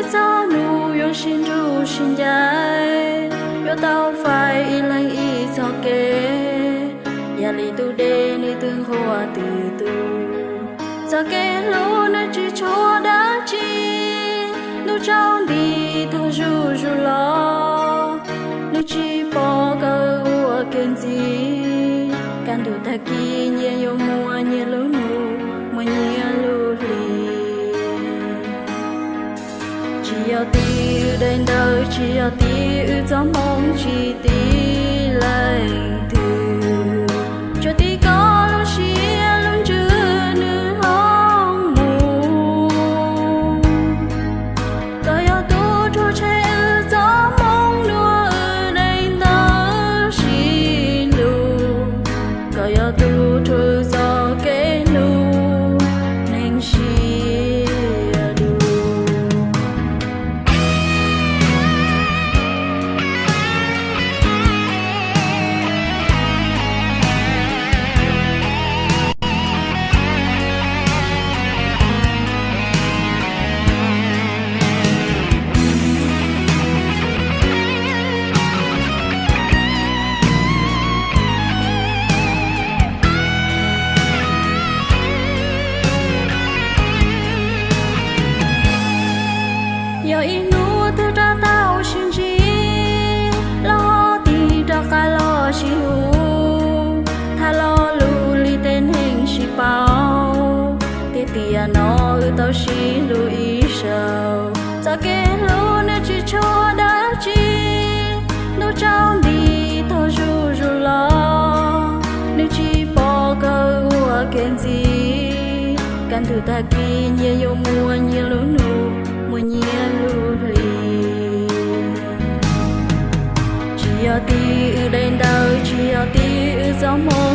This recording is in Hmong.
Txog hnub yuav sib nrug sib ncaim, yuav tau faib ib leeg ib txoj kev. Yam li tus dej nws twb nqhuav twb tu, txoj kev hlub nws tsis tshuav dab tsi. Ntuj tsaus nti thaum zuj zus los, nws tsis pom koj ua ke ntxiv. Kaj ntug tag kis nyias yuav muaj nyias lub hnub, muaj nyias lub hli. Tsis yog tim wb daim ntawv, tsis yog tim wb txoj hmoo, tsis tim leej twg, tsuas tim koj lub siab lub ntsws nws hloov mus. Koj yog tus rhuav tshem wb txoj hmoo, nrog wb daim ntawv sib hlub. Koj yog tus rhuav wb txoj kev hlub neeg sib dua. Yog ib hnub twg rov tau sib ntsib, los ho tig rov qab los sib hlub. Tham lo lus li tej neeg sib paub, tiam no wb tau sib hlub ib zaug. Txoj kev hlub nws tsis tshuav dab tsi, ntuj tsaus nti thaum zuj zus los, nws tsis pom koj ua ke ntxiv. Kaj ntug tag kis nyias yuav muaj nyias lub hnub, muaj nyias lub hli. Tsis yog tim wb daim ntawv, tsis yog tim wb txoj hmoo,